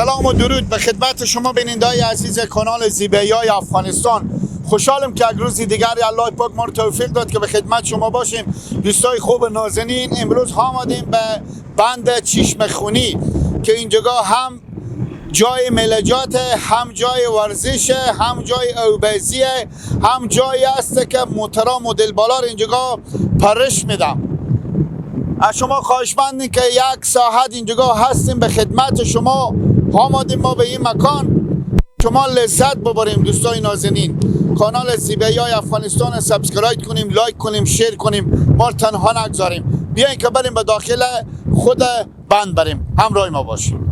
سلام و درود به خدمت شما بیننده‌های عزیز کانال زیبایی‌های افغانستان. خوشحالم که یک روز دیگر الله پاک ما رو توفیق داد که به خدمت شما باشیم. دوستای خوب نازنین، امروز آمدیم به بند چشمه خونی که اینجا هم جای ملجات، هم جای ورزش، هم جای اوبزی، هم جایی است که موترا مدل بالا رو اینجا پرش میدم. از شما خواهشمندیم که یک ساعت اینجا هستیم به خدمت شما آمدیم ما به این مکان، شما لذت ببریم. دوستای نازنین، کانال زیبایی‌های افغانستان subscribe کنیم، like کنیم، share کنیم، ما تنها نگذاریم. بیاین که بریم به داخل خود بند بریم، همراه ما باشیم.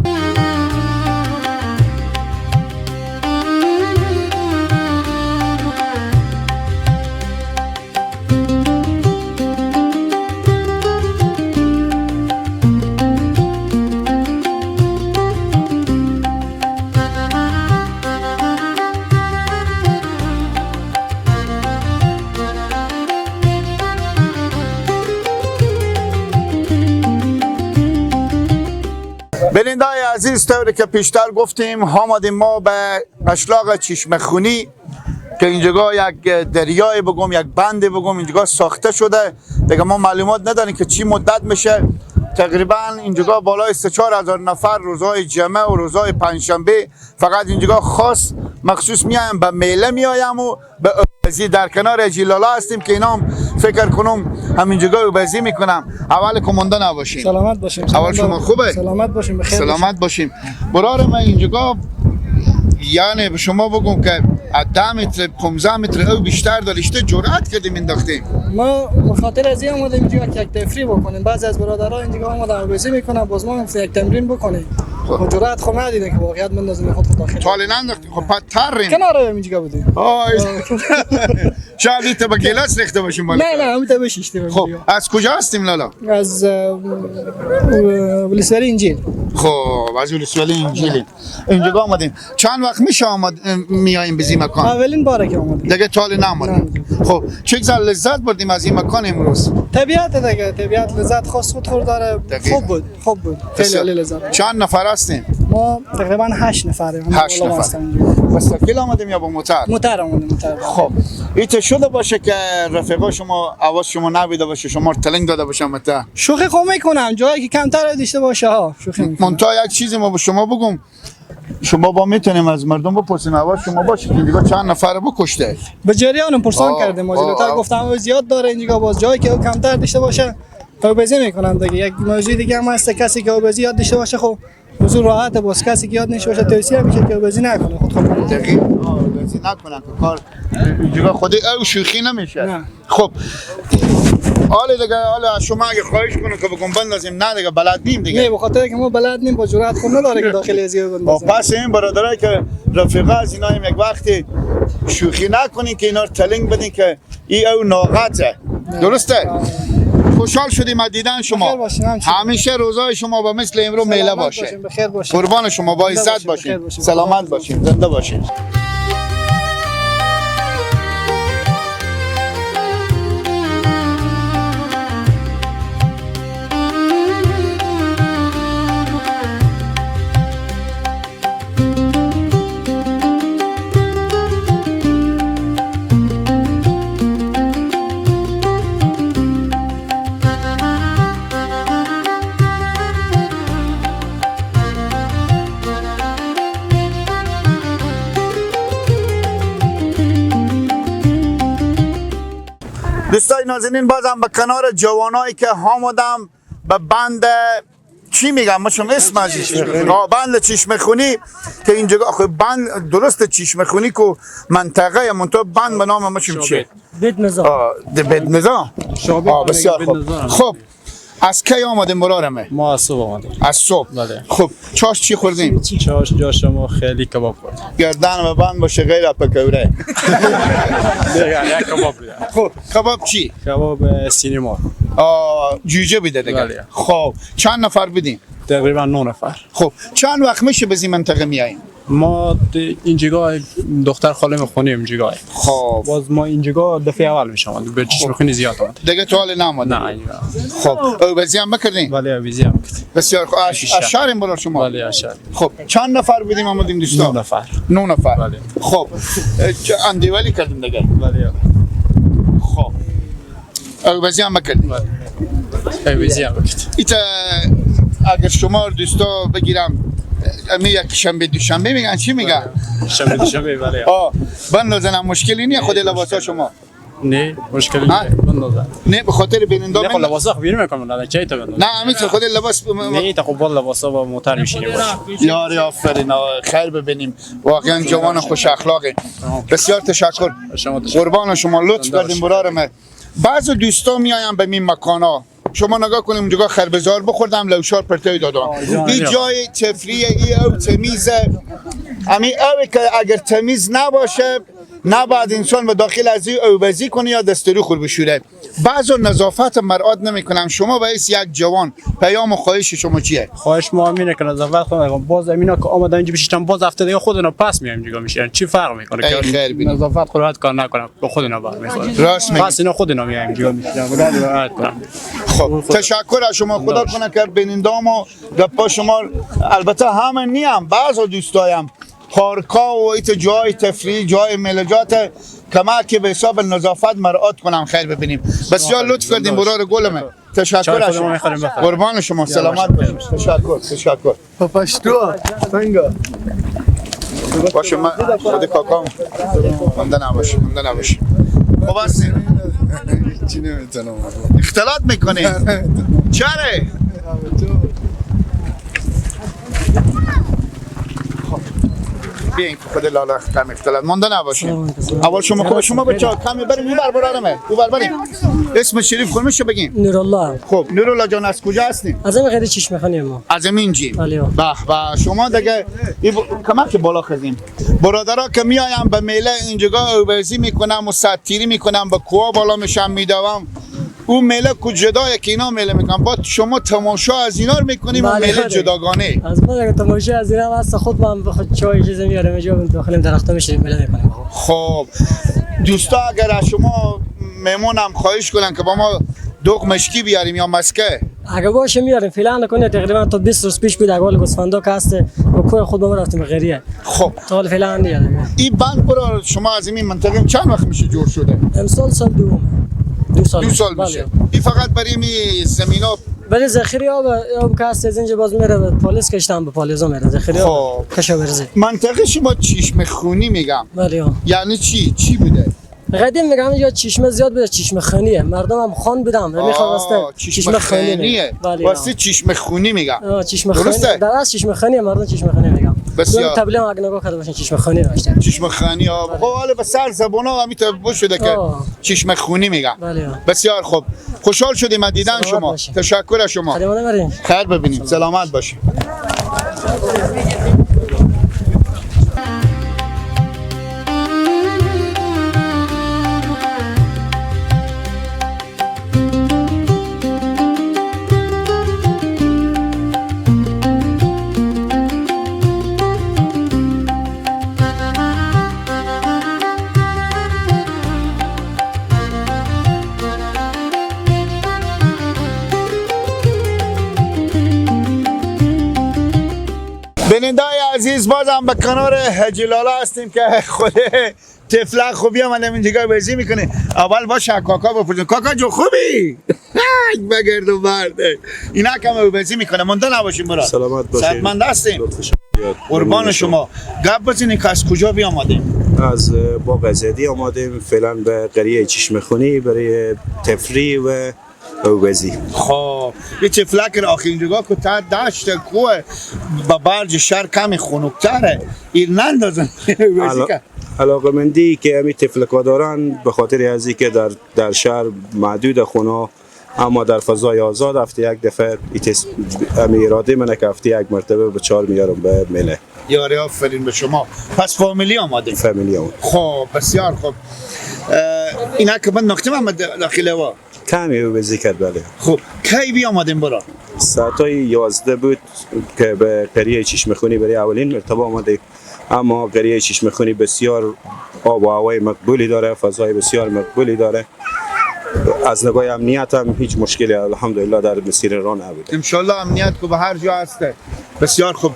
بیننده‌های عزیز، طوری که پیشتر گفتیم آمدیم ما به قشلاق چشمه خونی که اینجا یک دریای بگم، یک بند بگم اینجا ساخته شده. دیگه ما معلومات نداریم که چی مدت میشه. تقریبا اینجا بالای 3-4 هزار نفر روزهای جمعه و روزهای پنجشنبه فقط اینجا خاص مخصوص میایم، به میله میایم و به اوبزی در کنار جیلالا هستیم که اینا هم فکر کنم همینجا اوبزی میکنم. اول کمانده نباشیم، سلامت باشیم. اول شما خوبه؟ سلامت باشیم، بخیر سلامت باشیم. برار من اینجا یعنی به شما بگم که از 10 متر 15 متر او بیشتر داشته جرأت کردیم انداختیم. ما به خاطر از این آمدیم اینجا که یک تفریح بکنیم. بعضی از برادرها اینجا آمدن اوبزی میکنن، باز ما یک تمرین بکنیم. خب جرأت خو ندیدیم که واقعیت بندازیم خود داخل. تاله ننداختیم. خب پد تریم. کنار اینجا بودیم. آی شاید ایت با گلاس ریخته باشیم بالا. نه نه، همین بشیشتیم. خب از کجا هستیم لالا؟ از ولسوالی انجیل. خب از ولسوالی انجیل اینجا آمدیم. چند وقت میشه آمد میایم به این مکان؟ اولین باره که آمدیم. دیگه تاله نآمدیم. خب چه لذت بردیم از این مکان امروز؟ طبیعت دیگه، طبیعت لذت خاص خود خور داره. خوب بود، خوب بود، خیلی عالی لذت. چند نفر هستیم؟ ما تقریبا 8 نفریم. 8 نفر. با سکیل آمدیم یا با موتر؟ موتر آمدیم، موتر. خب ایت شده باشه که رفیقا شما آواز شما نبیده باشه، شما تلنگ داده باشه متا. شوخی خو میکنم، جایی که کمتر داشته باشه ها شوخی میکنم. منتها یک چیزی ما به شما بگم، شما با میتونیم از مردم بپرسیم آواز شما باشه که دیگه چند نفر بکشته. به جریانم پرسان کردیم، ما جلوتر گفتم زیاد داره اینجا، باز جایی که کمتر داشته باشه اوبزی میکنن دیگه. یک موضوع دیگه هم هست، کسی که اوبزی یاد داشته باشه خب موضوع راحت، باز کسی که یاد نشه باشه توصیه میشه که اوبزی نکنه، خود خود دقیق اوبزی نکنه که کار اینجا خودی او شوخی نمیشه. نه. خب حالا دیگه، حالا شما اگه خواهش کنه که بگم بندازیم، نه دیگه بلد نیم دیگه. نه به خاطر که ما بلد نیم، با جرأت خود نداره که داخل ازی بندازیم. پس این برادرای که رفیقا از اینا یک وقتی شوخی نکنین که اینا رو تلنگ بدین که ای او ناقته. درسته؟ خوشحال شدیم از دیدن شما. همیشه روزای شما با مثل امرو میله باشه. بخیر باشین. قربان شما، با عزت باشین، سلامت باشین، زنده باشین. دوستای نازنین، بازم به کنار جوانایی که آمدم به بند چی میگم ما اسم ازش بند چشمه خونی که اینجا خب بند درست چشمه خونی که منطقه منتها بند به نام ما چیه؟ بیت نظام. بیت نظام. بسیار خوب. خب از کی آمدیم برارمه؟ ما از صبح آمدیم. از صبح. بله. خب چاش چی خوردیم؟ چاش جاش ما خیلی کباب خوردیم. گردن و بند باشه غیر پکوره. دیگه یک کباب بوده. خب کباب چی؟ کباب سینما. جوجه بوده دیگه. بله. خب چند نفر بودیم؟ تقریبا 9 نفر. خب چند وقت میشه به این منطقه میاییم؟ ما اینجا دختر خاله میخونیم اینجا. خب باز ما اینجا دفعه اول میشم به چشم خونی زیاد آمد. دیگه تو حال نامد. نه اینجا. خب اوبزی هم بکردین؟ بله اوبزی هم کردیم. بسیار خوب. اشعاریم برای شما؟ بله اشعار. خب چند نفر بودیم آمدیم دوستا؟ 9 نفر. 9 نفر. بله. خب اندیوالی کردیم دیگه. بله. خب اوبزی هم بکردیم. بله. اوبزی هم بکردیم. ایتا اگر شما دوستا بگیرم امی یک شنبه دوشنبه میگن چی میگن؟ شنبه دوشنبه بله. بندازن مشکلی نیست خود لباسا شما؟ نه مشکلی نیست بندازن. نه به خاطر بیننده نه لباسا خو بیرون میکنم نه چی تا بندازن. نه همین خود لباس نه تا خب با لباسا با موتر میشینی باش. یاری آفرین خیر ببینیم واقعا جوان خوش اخلاقه. بسیار تشکر. قربان شما لطف کردین برارم. بعض دوستا میایم به این مکانا شما نگاه کنیم اونجا خربزار بخوردم لوشار پرتوی دادم. این جای تفریح ای او تمیزه. امی او که اگر تمیز نباشه نباید انسان به داخل از این اوبزی کنه یا دستوری خور بشوره. بعضا نظافت مرعات نمیکنم. شما باید یک جوان پیام و خواهش شما چیه؟ خواهش ما اینه که نظافت کنم. باز امینا که آمدن اینجا بشیشتن باز هفته دیگه خودنا پس میایم اینجا میشن چی فرق میکنه که نظافت خود کار نکنم به خودنا بر میخوره. راست میگی. پس اینا خودنا میایم اینجا میشینن رعایت کنم. خب تشکر از شما. خدا کنه که بینندام و گپا شما البته همه نیم بعضا دوستایم پارکا و ایت جای تفریح جای ملجات کمک به حساب نظافت مرعات کنم خیر ببینیم. بسیار لطف کردیم برار گلمه. تشکر از شما. قربان شما سلامت باشید. تشکر تشکر. پشتو سنگا باشه من خود کاکام مونده نباشه مونده نباشه. خب هستین؟ چی نمیتونم. اختلاط میکنی؟ چرا؟ بیاین که خود لالا کم اختلاط مونده نباشه. اول شما خب شما بچه کمی بریم اون بر برارمه اون بر بریم. اسم شریف خود میشه بگیم؟ نورالله. خب نورالله جان از کجا هستین؟ از این غیر چشمه خانه ما. از اینجی. بله. به به شما دیگه کمک بالا خزیم. برادرها که میایم به میله اینجا اوبزی میکنم و ستیری میکنم به کوه بالا میشم میدوم. اون میله کو جدایه که اینا میله میکنن با شما تماشا از اینا رو میکنیم و میله جداگانه. از ما دیگه تماشا از اینا هست خود ما هم خود چای چیز میارم اینجا داخل درخت میشیم میله میکنیم. خب دوستا اگر از شما مهمونم خواهش کنن که با ما دوغ مشکی بیاریم یا مسکه اگه باشه میاریم. فعلا نکنه تقریبا تا 20 روز پیش بود اول گوسفندا که هست و کوه خود ما رفتیم غریه. خب تا فعلا نیاریم. این بند برا شما از این منطقه چند وقت میشه جور شده؟ امسال سال دوم. دو سال میشه. این فقط برای می زمینا برای ذخیره آب که هست از اینجا باز میره به پالیز کشتن به پالیزا میره ذخیره آب کشاورزی. منطقه شما چشمه خونی میگم. بله. یعنی چی؟ چی بوده؟ قدیم میگم اینجا چشمه زیاد بوده چشمه خونیه مردم هم خان بودم میخوام واسه چشمه خونیه. واسه چشمه خونی میگم. چشمه خونی در اصل چشمه خونیه مردم چشمه خونی میگم. بسیار تبلیغ اگه نگاه کرده باشین چشمه خونی نوشته. چشمه خونی ها خب حالا به سر زبونا همین تا شده که چشمه خونی میگم. بله. بسیار خوب خوشحال شدیم از دیدن شما. تشکر از شما. خیر ببینیم. سلامت باشین. بینندای عزیز بازم به کنار حاجی لالا هستیم که خود طفلک خوبی آمدم اینجا بازی میکنه. اول باشه کاکا بپرسیم. کاکا جو خوبی؟ بگرد و برده اینا کم بازی میکنه. مونده نباشیم برا. سلامت باشین. صحتمند هستیم. قربان شما. گپ بزنین که از کجا بیامدیم؟ از باغ آزادی آمدیم فعلا به قریه چشمه خونی برای تفریح و اوبزی. خب یه طفلک آخرین جگاه که تا دشت کوه با برج شهر کمی خنک‌تره این نندازن. علاقمندی که همی طفلکا دارن به خاطر از که در شهر معدود خونه اما در فضای آزاد هفته یک دفعه امی اراده منه که هفته یک مرتبه به چهار میارم به میله. یاره آفرین به شما. پس فامیلی آماده؟ فامیلی آماده. خب بسیار خوب. اینا که من نقطه من داخل وا کمی اوبزی کرد. بله. خب کی بی آمدیم برا؟ ساعت های 11 بود که به قریه چشمه خونی برای اولین مرتبه آمده. اما قریه چشمه خونی بسیار آب و هوای مقبولی داره، فضای بسیار مقبولی داره. از نگاه امنیت هم هیچ مشکلی الحمدلله در مسیر راه نبوده. انشالله امنیت که به هر جا هسته. بسیار خوب.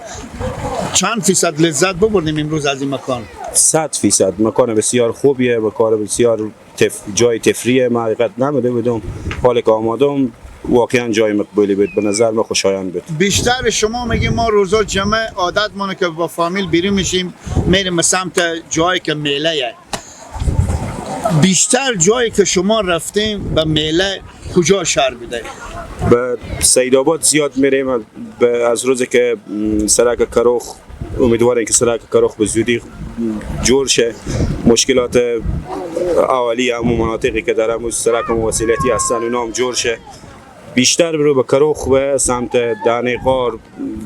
چند فیصد لذت ببردیم امروز از این مکان؟ 100% مکان بسیار خوبیه، مکان بسیار جای تفریحه. من حقیقت نموده بودم، حالا که آمادم واقعا جای مقبولی بود، به نظر من خوشایند بود. بیشتر شما میگیم ما روزا جمعه عادت مونه که با فامیل بیرون میشیم میریم به سمت جایی که میله. بیشتر جایی که شما رفتیم به میله کجا شهر بوده؟ به سیدآباد زیاد میریم. از روزی که سرک کروخ، امیدواریم که سرک کروخ به زودی جور شه، مشکلات اولی همون مناطقی که در همون سرک مواصلاتی هستن اونا هم جور شه. بیشتر برو به کروخ و سمت دهنه غار،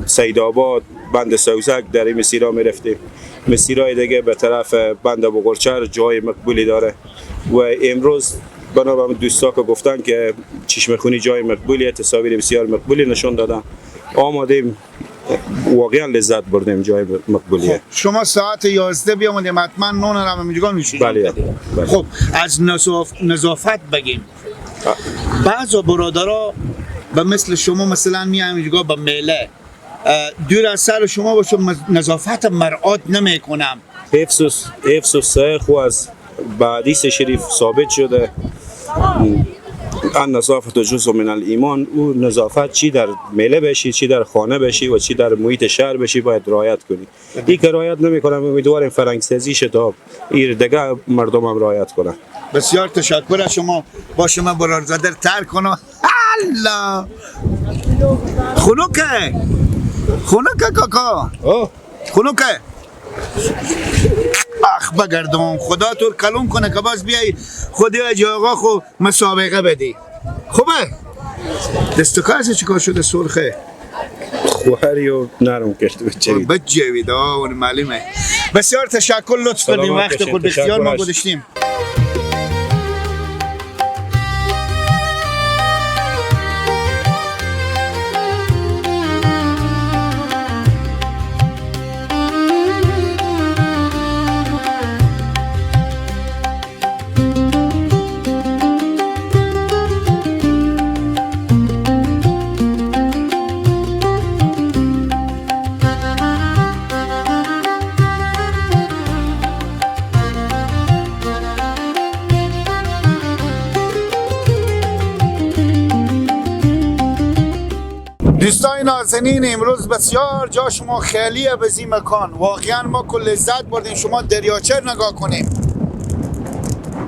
سیدآباد، بند سوزک در این مسیرها میرفتیم. مسیرهای دیگه به طرف بند بغرچر جای مقبولی داره و امروز بنا به دوستا که گفتن که چشمه خونی جای مقبولیه، تصاویر بسیار مقبولی نشون دادن، آمادیم واقعا لذت بردیم، جای مقبولیه. خب شما ساعت 11 بیامدیم حتما نون رو هم اینجا میشید. بله. بله. خب از نظافت بگیم. بعضا برادرها به مثل شما مثلا میایم اینجا به میله، دور از سر شما باشه نظافت مرعات نمیکنم. حفظ و صحیح خو از به حدیث شریف ثابت شده ان نظافت جزء من الایمان. او نظافت چی در میله بشی، چی در خانه بشی و چی در محیط شهر بشی باید رعایت کنی. این که رعایت نمیکنم امیدواریم فرهنگ سازی شه تا این دیگه مردم هم رعایت کنن. بسیار تشکر از شما. با شما برادرزاده تر کنم. الله خنوکه خنوکه کاکا خنوکه. اخ بگردم خدا تو کلون کنه که باز بیای خودی اجی آقا خو مسابقه بدی. خوبه دست کارش چیکار شده سرخه؟ خوهری و نرم کرد بچه بجوید. اون معلومه. بسیار تشکر، لطف کردیم، وقت خود بسیار ما گذاشتیم. دوستای نازنین امروز بسیار جا شما خیلیه به این مکان، واقعا ما کل لذت بردیم. شما دریاچه نگاه کنیم،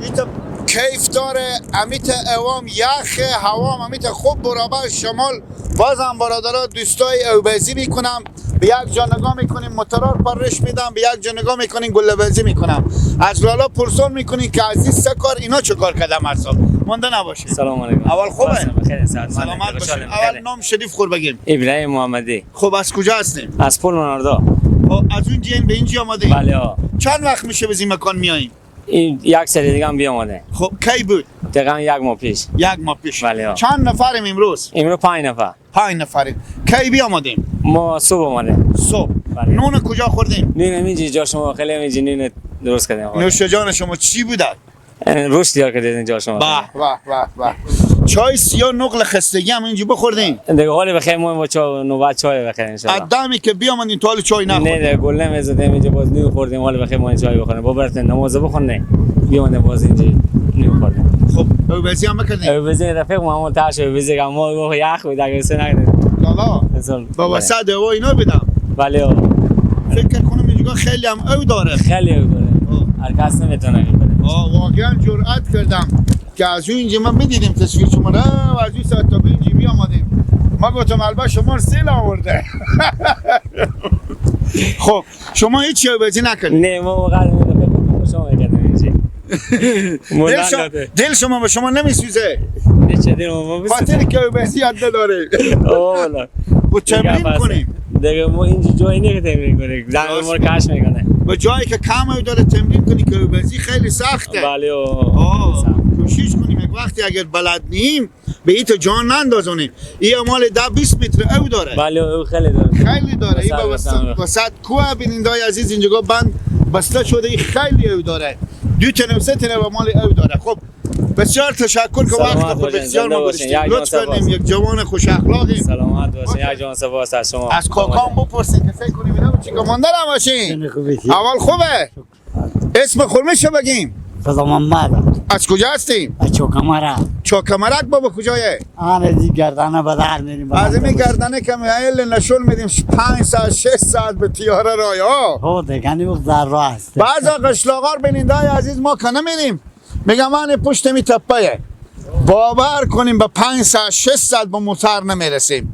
ایتا کیف داره، امیت اوام یخ هوام امیت خوب برابر شمال. بازم برادرها دوستای اوبزی میکنم، به یک جا نگاه میکنیم موتورار پرش میدم، به یک جا نگاه میکنیم گله بازی میکنم. از لالا پرسون میکنیم که از این سه کار اینا چه کار کردم اصلا مونده نباشه. سلام علیکم. اول خوبه؟ خیلی سلامت باشید. اول نام شریف خور بگیم. ابراهیم محمدی. خب از کجا هستیم؟ از پل مناردا. خب از اون جین به اینجا آمدیم؟ بله. چند وقت میشه به این مکان میاییم؟ این یک سال دیگه هم بیامده. خب کی بود؟ دقیقاً یک ماه پیش. یک ماه پیش. بله. چند نفریم امروز؟ امروز 5 نفر. 5 نفریم. کی بیامدیم؟ ما صبح آمدیم. صبح. بله. نون کجا خوردیم؟ نون اینجا جا شما خیلی اینجا نون درست کردیم. نوش جان شما چی بوده؟ روش دیار کردیم جا شما. به به به به. چای سیاه نقل خستگی هم اینجا بخوردیم. دیگه حالی بخیر ما با چای نوبت چای بخیر ان شاء الله. قدمی که بیامدیم تا حال چای نخوردیم. نه نه گله می‌زدیم اینجا باز نون خوردیم، حالی بخیر ما چای بخوریم. با برتن نماز بخونیم. بیامدیم باز اینجا نون خوردیم. خب اوبزی هم بکردیم. اوبزی رفیق ما تاش اوبزی که ما گفت یخ بود اگه سه نکردیم. لالا بابا صد و اینا بدم. بله. فکر کنم اینجا خیلی هم او داره. خیلی او داره. هر کس نمیتونه بده. واقعا جرأت کردم که از اونجا ما میدیدیم تصویر شما را و از اون ساعت تا به اینجا بیامدیم. ما گفتم البته شما سیل آورده. خب شما هیچ چیزی نکردید؟ نه ما واقعا شما میکردیم اینجا. دل شما به شما نمیسوزه؟ نه چه دل ما میسوزه. خاطر که بسی یاد نداره. والله. خب تمرین کنیم. دیگه ما اینجا جایی نیست که تمرین کنیم. زنگ ما رو کش میکنه. به جایی که کم داره تمرین کنی که بازی خیلی سخته. بله. کوشش کنیم یک وقتی اگر بلد نیم به ایت جان نندازونیم. این مال 10 20 متر او داره. بله او خیلی داره. خیلی داره. این با وسط کوه بینندای عزیز اینجا بند بسته شده، این خیلی او داره. 2 تنه و 3 تنه و مال او داره. خب بسیار تشکر که وقت خود بسیار ما گذاشتید. لطف کردیم، یک جوان خوش اخلاقیم. سلامت باشین، یک جان سپاس از شما. از کاکام بپرسین که فکر کنیم اینا چی کمانده نباشین. اول خوبه. اسم خورمش بگیم. فضا محمد. از کجا هستیم؟ از چوکمرک. چوکمرک بابا کجایه؟ آن از گردنه بدر میریم. از این گردنه که میایل نشون میدیم 5 ساعت 6 ساعت به تیاره رای ها. ها دیگه نی وقت در راه است. بعضا قشلاقار بینندای عزیز ما که نمیریم. میگم من پشت می تپه. باور کنیم به 5 ساعت 6 ساعت به موتر نمیرسیم.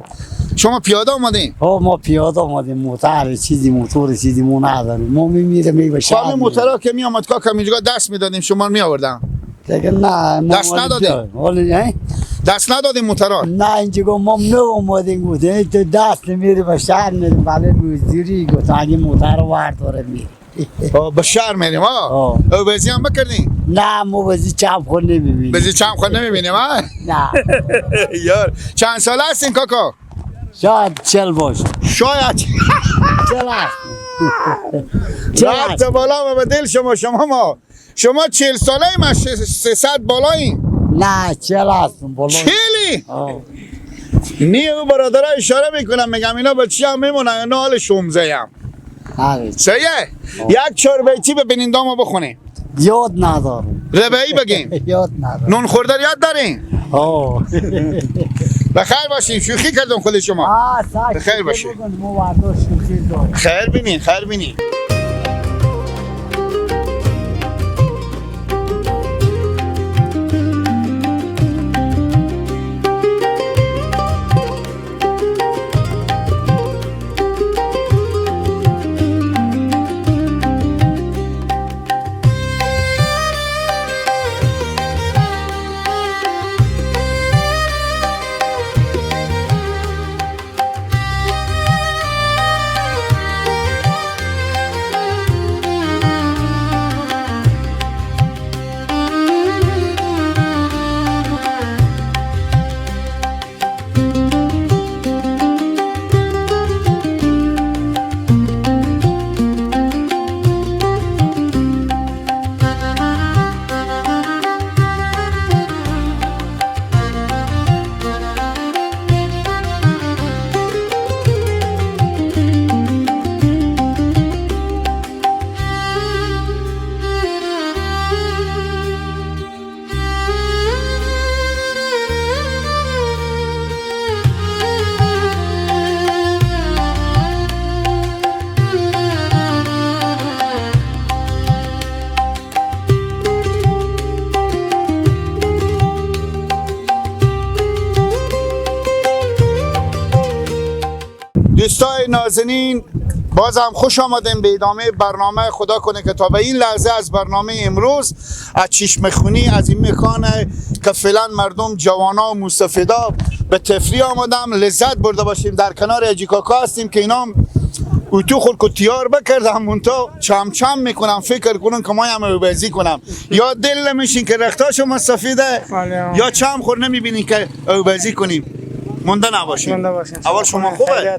شما پیاده اومدین؟ ها ما پیاده اومدیم، موتر چیزی موتور چیزی مو نداریم. ما میمیریم می به شهر. خب موتورا که می اومد کاکا اینجا دست میدادیم شما می آوردم. دیگه نه دست ندادیم. ولی دست ندادیم موتورا. نه اینجا ما نو اومدیم گفتیم تو دست نمیری به شهر میریم. بله مزدوری گفت اگه موتور ورداره میری. به شهر میریم ها. او بزی هم بکردیم؟ نه ما بزی چم خود نمیبینیم. بزی چم خود نمیبینیم ها؟ نه. یار چند ساله هستین کاکا؟ شاید 40 باشه. شاید 40 هست. رفت بالا و به دل شما شما شما 40 ساله ایم، 300 بالاییم. نه 40 هستم بالا. 40؟ نی او برادرها اشاره میکنم میگم اینا به چی هم میمونن، اینا حال شمزه هم. سیه یک 4 بیتی به بینندامو بخونیم. یاد ندارم. ربعی بگیم. یاد ندارم. نون خورده یاد دارین؟ آه. بخیر باشین، شوخی کردم خود شما. بخیر باشین. خیر بینین، خیر بینین. دوستای نازنین بازم خوش آمدیم به ادامه برنامه. خدا کنه که تا به این لحظه از برنامه امروز از چشمه خونی، از این مکان که فعلا مردم جوانا و مستفیدا به تفریح آمدم لذت برده باشیم. در کنار حاجی کاکا هستیم که اینام اتو خود که تیار بکردم مونتا چم چم میکنم فکر کنم که ما هم بازی کنم، یا دل نمیشین که رختاشو مستفیده یا چم خور نمیبینین که بازی کنیم. مونده نباشین. مونده باشین. اول شما خوبه؟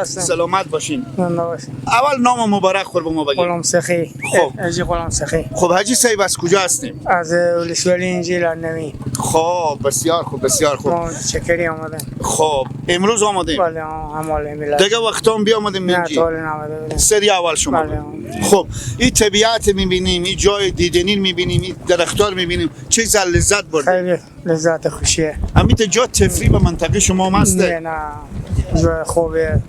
سلامت باشین. مونده باشین. اول نام مبارک خور به ما بگید. غلام سخی. خب حاجی غلام سخی. خب حاجی صاحب از کجا هستیم؟ از ولسوالی انجیل نوی. خب بسیار خوب، بسیار خوب. ما چکری آمدیم. خب امروز آمدیم. بله همال میلاد. دیگه وقتام بیامدیم نه تا نامده بودیم. سری اول شما. بله. خب این طبیعت می‌بینیم، این جای دیدنی می‌بینیم، این درختار می‌بینیم، چه لذت بردیم. خیلی لذت خوشیه. همین جا تفریح به منطقه شما هم هسته؟ نه نه جای خوبه.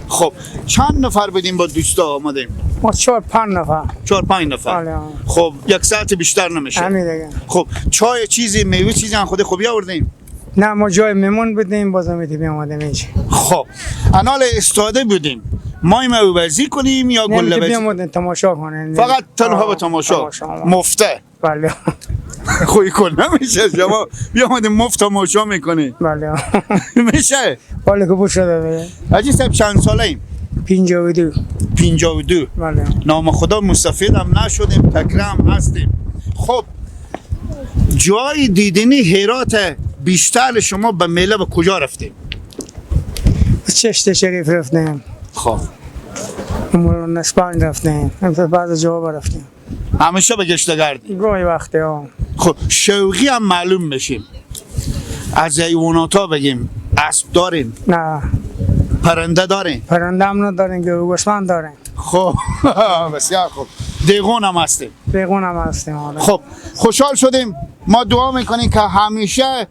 خب چند نفر بودیم با دوستا آمدیم؟ ما 4 5 نفر. 4 5 نفر. بله. خب یک ساعت بیشتر نمیشه. همین دیگه. خب چای چیزی میوه چیزی هم خود خوبی آوردیم؟ نه ما جای مهمون بودیم بازم میتیم آمدیم اینجا. خب انال استاده بودیم. ما میوه کنیم یا گله بزی؟ بیامدیم تماشا کنیم. فقط تنها به تماشا. مفته. بله. خوی کن نمیشه شما بیامدیم مفت تماشا میکنی. بله. میشه؟ بله که بود شده. حاجی صاحب چند ساله ایم؟ 52. 52. بله. نام خدا مستفید هم نشدیم، تکرم هستیم. خب جای دیدنی هرات بیشتر شما به میله به کجا رفتیم؟ چشت شریف رفتیم. خب مولانا اسپان رفتیم. بعض جواب رفتیم. همیشه به گشتگردی. گاهی وقتی ها. خب شوقی هم معلوم میشیم. از حیوانات ها بگیم اسب داریم؟ نه. پرنده داریم؟ پرنده هم نداریم که گوسفند داریم. خب بسیار خوب. دیغون هم هستیم. دیغون هم هستیم. آره. خب خوشحال شدیم. ما دعا میکنیم که همیشه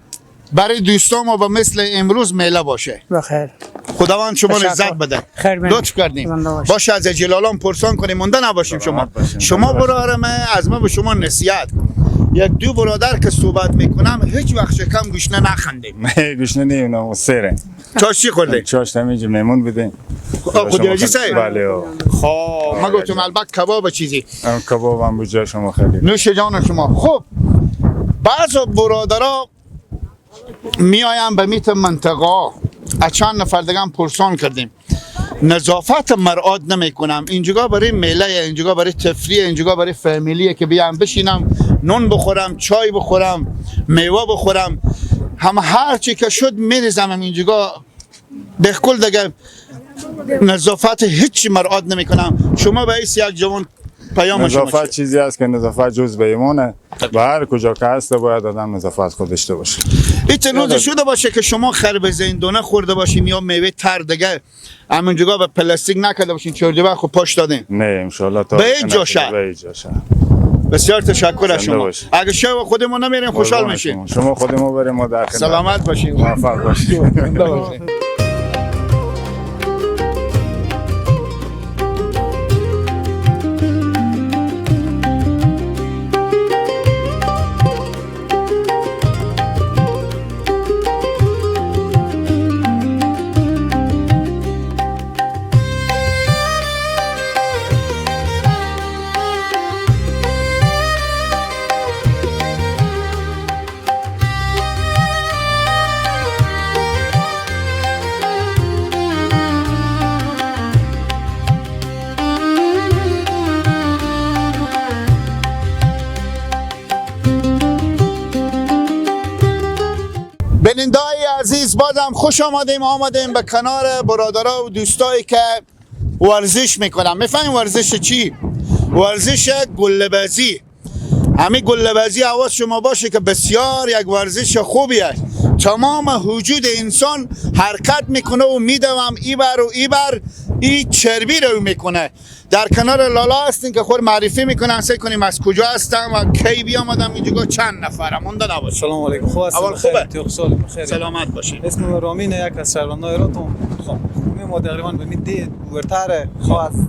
برای دوستان ما به مثل امروز میله باشه. بخیر. خداوند شما رو عزت بده. لطف کردیم. باشه از جلالان پرسان کنیم مونده نباشیم شما. شما برادرم از ما به شما نصیحت. یک دو برادر که صحبت میکنم هیچ وقت شکم گوشنه نخندیم. گوشنه نیم سیره. چاش چی خورده؟ چاش همینجا میمون بودیم. خودیاجی صاحب؟ بله. خب ما گفتم البته کباب چیزی. کباب هم بود شما خیلی. نوش جان شما. خب بعض برادرها میایم به میت منطقه از چند نفر دیگه هم پرسان کردیم نظافت مرعاد نمیکنم، اینجا برای میله، اینجا برای تفریح، اینجا برای فامیلیه که بیام بشینم نون بخورم، چای بخورم، میوه بخورم، هم هر چی که شد میریزم اینجا. به کل دیگه نظافت هیچ مرعاد نمیکنم. شما به ایس یک جوان پیام نظافت چیزی است که نظافت جز به ایمانه و هر کجا که هست باید آدم نظافت خود داشته باشه. ایت روز شده باشه که شما خربزه این دونه خورده باشیم یا میوه تر دیگه همونجا به پلاستیک نکرده باشین چرده خب پاش دادین؟ نه ان شاء الله تا به جاشه. به جاشه. بسیار تشکر از شما. اگه شما خودمون نمیریم خوشحال میشیم. شما خودمون بریم ما در خدمت. سلامت باشین. موفق باشین. بیننده‌های عزیز بازم خوش آمدیم به کنار برادرها و دوستایی که ورزش میکنن. میفهمیم ورزش چی؟ ورزش گله‌بازی. همین گله‌بازی حواس شما باشه که بسیار یک ورزش خوبی است. تمام وجود انسان حرکت میکنه و میدوم ایبر و ایبر ای چربی رو میکنه. در کنار لالا هستین که خود معرفی میکنن. سعی کنیم از کجا هستم و کی بیامدم اینجا چند نفرم مونده نباشه. سلام علیکم. خوب هستم. اول خوبه. خیر. سلامت باشین. اسم من رامین، یک از شهروندای راتون. خب ما تقریبا به می ورتر خواست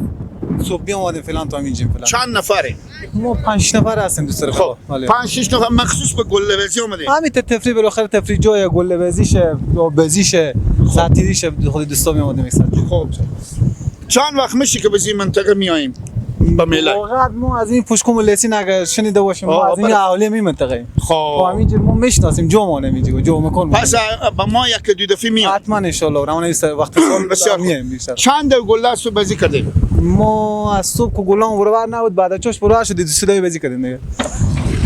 صبح بیامدیم فعلا تا اینجا فعلا. چند نفره؟ ما 5 نفر هستیم دوست دارم. خب 5 6 نفر مخصوص به گله‌بازی اومدیم. همین تفریح بالاخره تفریح جای گله‌بازیشه، بازیشه، ساعتیشه، خود دوستا میومدیم یک ساعت. خب چند وقت میشه که به این منطقه میاییم به میله؟ واقعا ما از این پشکم لسین اگر شنیده باشیم ما از این اهالی این منطقه. خب همینجور ما میشناسیم جومانه اینجا جو مکان. پس با ما یک دو دفعه میام حتما ان شاء الله. روانه وقت سال بسیار میایم. چند گله صبح بازی کردیم؟ ما از صبح که گلام برابر نبود بعد از چش برابر شد دو سه بازی کردیم دیگه.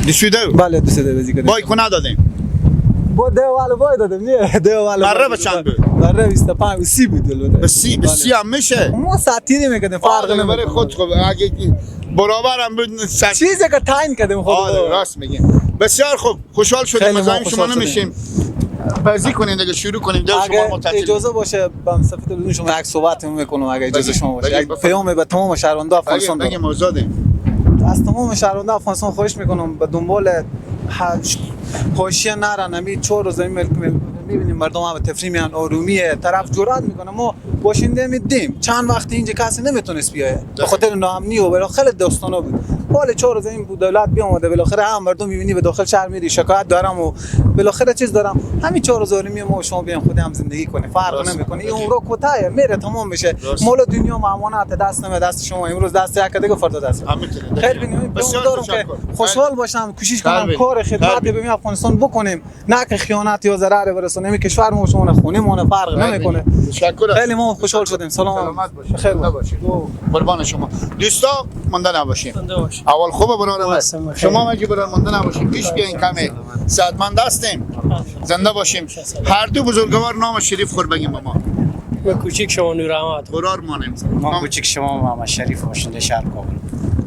دو سه؟ بله دو سه بازی کردیم. بای کو ندادیم؟ با دو والو بای دادیم. نه دو والو مره به چند بود؟ مره 25 30 بود البته. به 30 هم میشه. ما ساعتی نمی‌کردیم فرق نمی‌کنه. برای خود خب اگه برابرم بود چیزی که تعیین کردیم خود. آره راست میگیم. بسیار خوب خوشحال شدیم. مزاحم شما نمیشیم. بازی کنیم دیگه شروع کنیم. دل شما متعجب. اجازه باشه بم صفحه تلویزیون شما یک صحبت میکنم اگه اجازه شما باشه. یک پیام به تمام شهروندان افغانستان دارم. بگیم آزادیم. از تمام شهروندان افغانستان خواهش میکنم به دنبال حاشیه نرن. همین 4 روز میبینیم مردم هم تفریح میان، آرومیه، طرف جرأت میکنه. ما باشنده میدیم چند وقت اینجا کسی نمیتونست بیایه به خاطر ناامنی و بالاخره داستانا بود. حال 4 روز این بود دولت بیامده بالاخره هم مردم میبینی به داخل شهر میری شکایت دارم و بالاخره چیز دارم. همین 4 روز آرومی ما شما بیام خود هم زندگی کنه فرق نمیکنه. این عمر کوتاه میره تمام میشه. مال دنیا امانت دست نمیاد دست شما امروز دست یک دیگه فردا دست. خیر ببینیم. دارم که خوشحال باشم، کوشش کنم کار خدمت به افغانستان بکنیم، نه که خیانت یا ضرر برسونیم. کشور ما شما خونه ما فرق نمیکنه. تشکر. خیلی ما خوشحال شدیم. سلامت باشید. خیر نباشید. قربان شما. دوستا مونده نباشیم. اول خوبه برادر. شما مگه برادر مونده نباشیم پیش بیاین کمی صحتمند هستیم زنده باشیم. هر دو بزرگوار نام شریف خور بگیم با ما. ما کوچیک شما نور احمد. برار مانیم. ما کوچیک شما محمد شریف باشنده شهر کابل.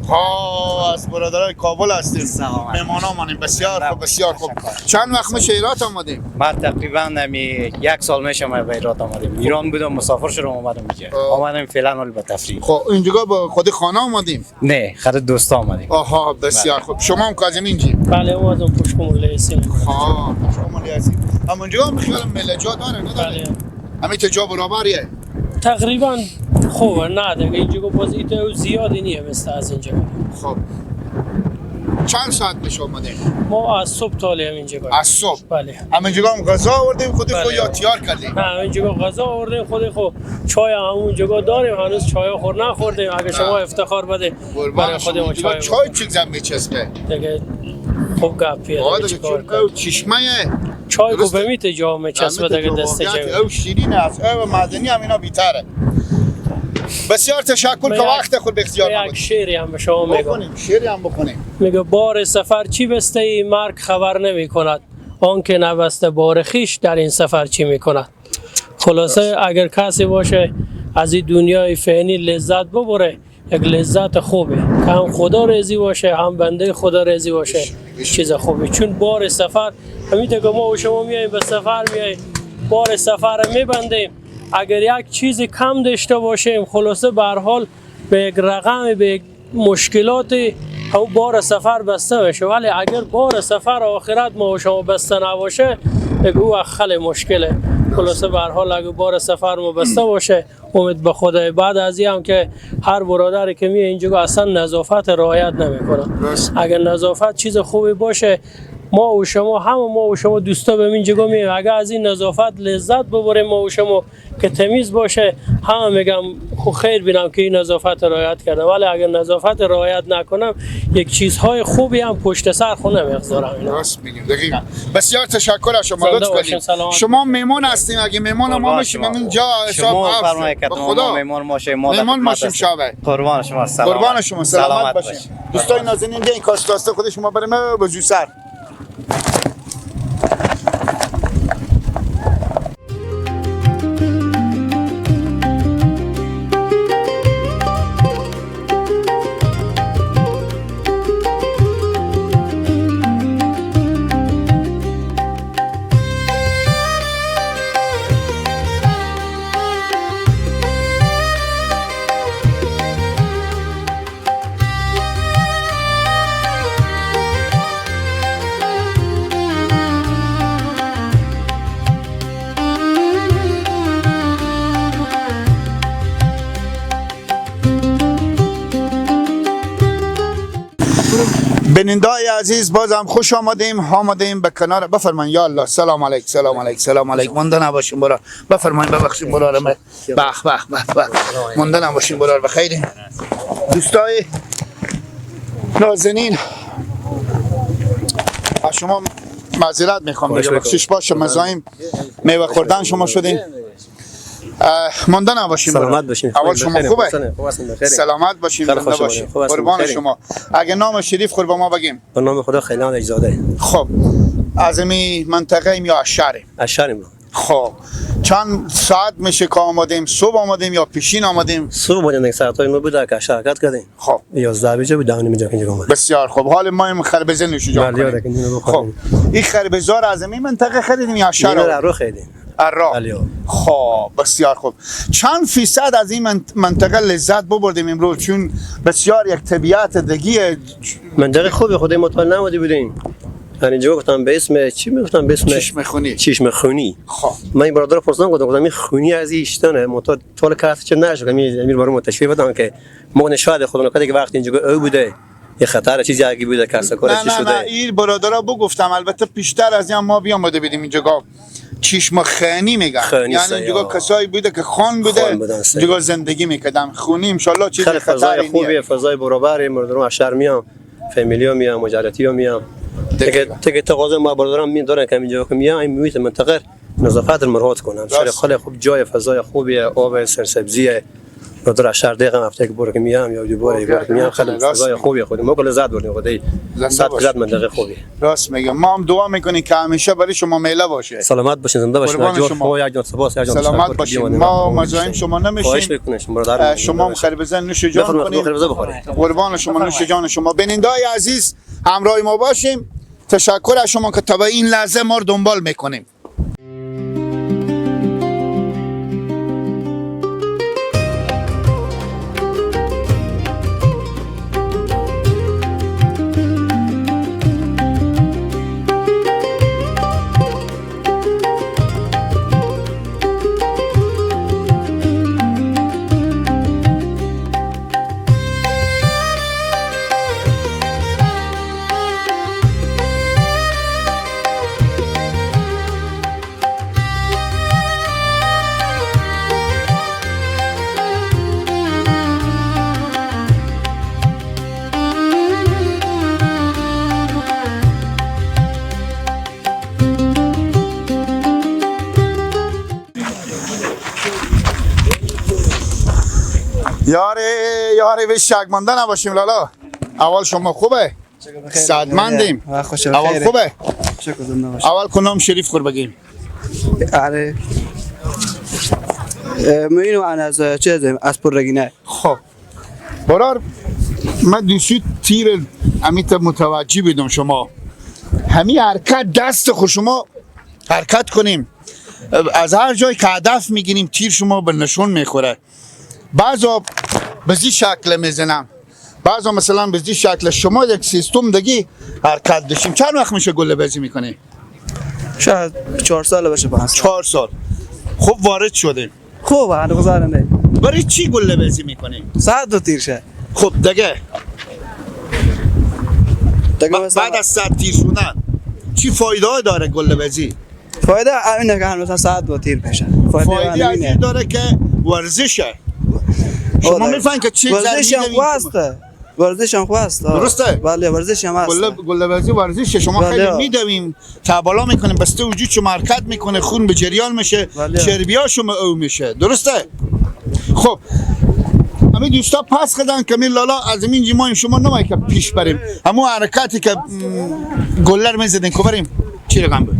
ها از برادرای کابل هستیم. مهمان مانیم. بسیار خوب بسیار خوب. چند وقت میشه ایرات آمدیم؟ ما تقریبا یک سال میشه ما به ایرات آمدیم. ایران بودم مسافر شدم اومدم اینجا. آمدیم فعلا حال به تفریح. خب اینجا با خود خانه آمدیم؟ نه خود دوستا آمدیم. آها بسیار خوب. شما هم کازم اینجا؟ بله ما از پشکمول هستیم. ها پشکمول هستیم. اما اینجا هم خیالم ملجا داره نداره؟ همین تو جا برابریه؟ تقریبا خوبه. نه دیگه اینجا باز ایتو زیادی نیه مثل از اینجا. خب چند ساعت میشه اومدیم؟ ما از صبح تا هم اینجا. از صبح؟ بله. همینجا هم غذا آوردیم خود خود یا تیار کردیم؟ نه همینجا غذا آوردیم خود خود چای همونجا داریم هنوز چای خور نخوردیم. اگه شما افتخار بده برای خودمون چای. چای چی زن میچسبه؟ دیگه خوب گپیه. چشمه چای کو به میت جا میچسبه دیگه دست جای. او شیرین است او معدنی هم اینا بیتره. بسیار تشکر که وقت خود به اختیار ما. یک شعری هم به شما میگم. شعری هم بکنیم. میگه بار سفر چی بسته ای مرگ خبر نمی کند، آن که نبسته بار خیش در این سفر چی میکند. خلاصه اگر کسی باشه از این دنیای فانی لذت ببره، یک لذت خوبه که هم خدا راضی باشه هم بنده خدا راضی باشه، چیز خوبه. چون بار سفر همین که ما و شما میایم به سفر میایم بار سفر میبندیم، اگر یک چیز کم داشته باشیم خلاصه به هر حال به یک رقم به یک مشکلات او بار سفر بسته بشه، ولی اگر بار سفر آخرت ما و شما بسته نباشه او خیلی مشکله. خلاصه به هر حال اگر بار سفر ما بسته باشه امید به خدای. بعد از این هم که هر برادری که میه اینجا اصلا نظافت رعایت نمیکنه. اگر نظافت چیز خوبی باشه ما و شما هم ما و شما دوستا به اینجا میایم، اگر از این نظافت لذت ببریم ما و شما که تمیز باشه هم میگم خو خیر بینم که این نظافت رعایت کردم، ولی اگر نظافت رعایت نکنم یک چیزهای خوبی هم پشت سر خونه میگذارم. راست میگیم دقیقاً. بسیار تشکر از شما لطف کردید. شما مهمان هستیم، اگه مهمان ما باشیم اینجا حساب خدا مهمان ماشه ما مهمان ماشیم شابه. قربان شما سلامت. قربان شما سلامت باشیم. دوستای نازنین بیاین کاش خود شما بریم به جوسر. بینندای عزیز بازم خوش آمدیم به کنار. بفرمایید یا الله. سلام علیک سلام علیک سلام علیک. مونده نباشیم برار. بفرمایید ببخشید برار من. بخ بخ بخ بخ مونده نباشیم برار. بخیر دوستای نازنین از شما معذرت میخوام دیگه، بخشش باشه مزاحم میوه خوردن شما شدیم. مانده نباشیم. سلامت باشین. اول شما خوبه؟ سلامت باشیم، زنده باشیم. قربان شما. اگه نام شریف خور با ما بگیم. به نام خدا خیلان اجزاده. خب از این منطقه ایم یا از شهریم؟ از شهریم. خب چند ساعت میشه که آمدیم؟ صبح آمدیم یا پیشین آمدیم؟ صبح آمدیم، ساعت های ما بوده که حرکت کردیم. خب 11 بجه بود، 10:30 اینجا آمدیم. بسیار خب حال ما این خربزه نوش جان کنیم. خب این خربزه رو از این منطقه خریدیم یا شهر؟ نه رو خریدیم. الرا. خب بسیار خوب. چند فیصد از این منطقه لذت ببردیم امروز؟ چون بسیار یک طبیعت دیگه منطقه خوبی خدای متعال نمودی بودیم. اینجا گفتم به اسم چی میگفتم؟ به اسم چشم خونی. چشم خونی. خب من این برادر پرسیدم گفتم این خونی از ایشتانه متعال طول کارت چه نشد. امیر برام تشریح بدم که ما شاید خدا نکنه که وقتی اینجا او بوده یه خطر چیزی اگه بوده کسا کار چی شده. نه این برادرها بگفتم البته پیشتر از این ما بیامده بودیم اینجا چشم خانی میگن، یعنی اینجا کسایی بوده که خان بوده اینجا زندگی میکردن. خونی ان شاء الله چیز خطری فضای خوبیه، فضای برابر، مردم از شهر میام، فامیلیا میام، مجارتی میام. تک تقاضا ما برادران می دارن که اینجا که میام این محیط منطقه نظافت مرهات کنم. خیلی خوب جای فضای خوبیه، آب سرسبزیه، برادر شهر دیگه هفته یک بار که میام یا دو بار یک بار که میام خیلی فضای خوبی خود ما لذت بردیم خدای 100% منطقه خوبی. راست میگم. ما هم دعا میکنیم که همیشه برای شما میله باشه. سلامت باشین، زنده باشین. جور شما یک جان سپاس، یک جان سلامت باشین. ما مزاحم شما نمیشیم. خواهش میکنم برادر. شما هم خربزه نوش جان کنیم. قربان شما، نوش جان شما. بینندای عزیز همراه ما باشیم. تشکر از شما که تا به این لحظه ما رو دنبال میکنیم. یاره به شک مانده نباشیم لالا. اول شما خوبه؟ صدمندیم. اول خوبه؟ اول کنام شریف خور بگیم. آره مینو انا از چه از پرگینه. خب برار من دوستی تیر امیت متوجه بدم شما همی حرکت دست خود شما حرکت کنیم، از هر جای که هدف میگیریم تیر شما به نشون میخوره. بعضا به زی شکل میزنم، بعضا مثلا به زی شکل. شما یک سیستم دیگه حرکت داشتیم. چند وقت میشه گله بازی میکنی؟ شاید 4 سال باشه. 5 سال. 4 سال. خوب وارد شدیم. خوب هنوز برای چی گله بازی میکنی؟ 100 تیر شه. خب دیگه بعد از 100 تیر شدن چی فایده داره گله بازی؟ فایده اینه که مثلا 100 تیر بشه. فایده اینه داره که ورزشه. شما میفهمید که چه ورزش هم خواسته. ورزش هم خواسته. درسته؟ بله ورزش هم هست. گله بازی ورزشه. شما خیلی میدویم تا بالا میکنیم، بسته وجود شما حرکت میکنه، خون به جریان میشه، چربیا شما او میشه. درسته؟ خب همین دوستا پس خدن که می لالا از این جمایم شما نمایی که پیش بریم. همون حرکتی که گله رو میزدین که بریم چی رقم بود؟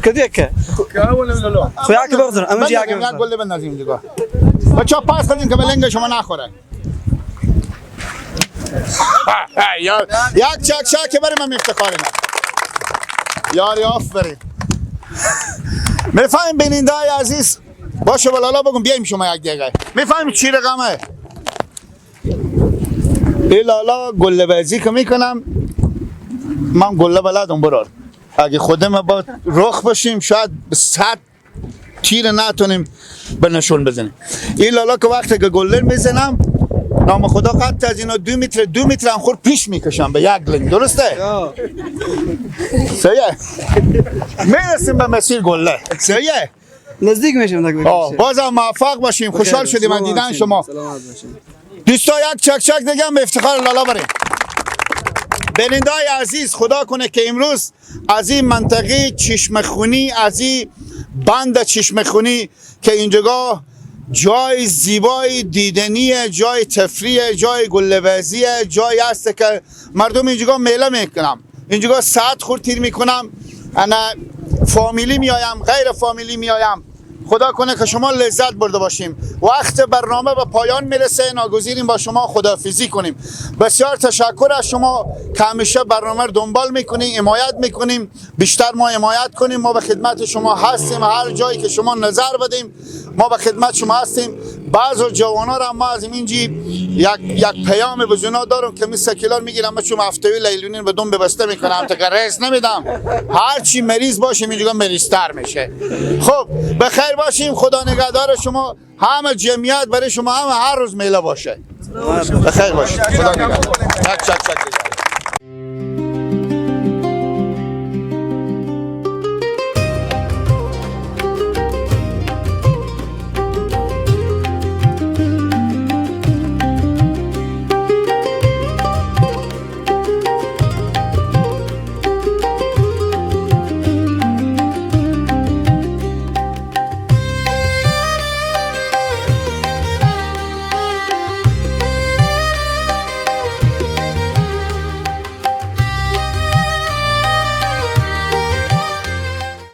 کدی که خو یک بگذار اما یک گله بندازیم دیگه. بچا پاس کردیم که بلنگ شما نخوره. یک چک چک بریم من افتخار من. یاری آفرین. میفهمیم بیننده های عزیز باشه ولالا بگم بیایم شما یک دقیقه. میفهمیم چی رقمه؟ ای لالا گله بازی که میکنم من گله بلدم برار. اگه خودم با رخ باشیم شاید 100 تیر نتونیم به نشون بزنیم. این لالا که وقتی که گلر میزنم نام خدا قد از اینا 2 متر 2 متر هم خور پیش میکشم به یک لنگ. درسته؟ سیه میرسیم به مسیر گله. سیه نزدیک میشیم. بازم موفق باشیم. خوشحال شدیم از دیدن شما دوستا. یک چک چک دیگه به افتخار لالا بریم. بینندای عزیز خدا کنه که امروز از این منطقه چشمه خونی، از این بند چشمه خونی که اینجا جای زیبای دیدنیه، جای تفریح، جای گله‌بازیه، جای هست که مردم اینجا میله میکنم، اینجا ساعت خور تیر میکنم، انا فامیلی میایم، غیر فامیلی میایم. خدا کنه که شما لذت برده باشیم. وقت برنامه به پایان میرسه، ناگزیریم با شما خداحافظی کنیم. بسیار تشکر از شما که همیشه برنامه رو دنبال میکنیم، حمایت میکنیم. بیشتر ما حمایت کنیم، ما به خدمت شما هستیم. هر جایی که شما نظر بدیم ما به خدمت شما هستیم. بعض جوانا را ما از اینجی یک پیام به جونا دارم که می سکیلار میگیرم، من چون هفتوی لیلونین به دم ببسته میکنم تا رئیس نمیدم. هر چی مریض باشیم اینجا مریضتر میشه. خب به خیر باشیم، خدا نگهدار شما. همه جمعیت برای شما هم هر روز میله باشه. به خیر باشیم، خدا نگهدار. چک چک چک.